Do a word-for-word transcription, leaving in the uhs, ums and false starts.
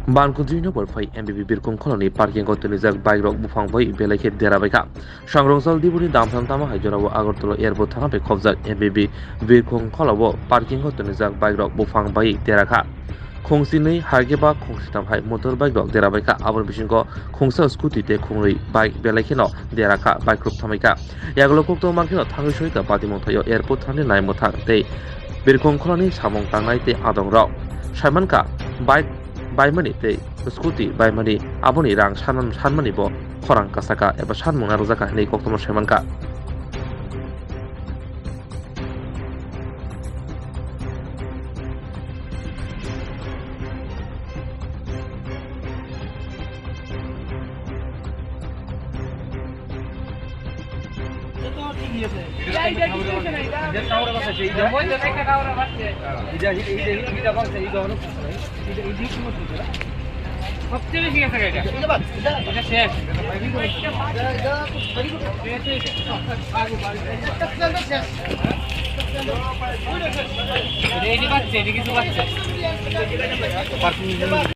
Bankuntwi no borphai M B B Birkhong kholoni parking o twnijak bike rok buphang bai belai khe dera bai kha. Sangrongchal Dibuni damtham tamo hai jorao Agartala airport thana bai khobjak M B B Birkhong kholao parking o twnijak bike rok buphang bai dera kha. Khungsinwi hai khe ba khungsitham hai motor bike rok dera bai kha. Aboni bisingo khungsa scooty tei khungnwi bike belai kheno dera kha, bike rok thamai kha. Yagulo kokto mankhe no thangwi soi kha Patimon thaio airport thani nai mwthang tei Birkhong kholoni samung tangnai tei adong rok. Saiman kha bike baimani tei scooty baimani aboni rang sanmani bo khorang kasaka eba sanmung narwkjaka hinwi koktwma saiman kha. সবচেয়ে বেশি গেছে এটা। এটা শেষ। এটা এই যে বাচ্চা, এটা কিছু বাচ্চা।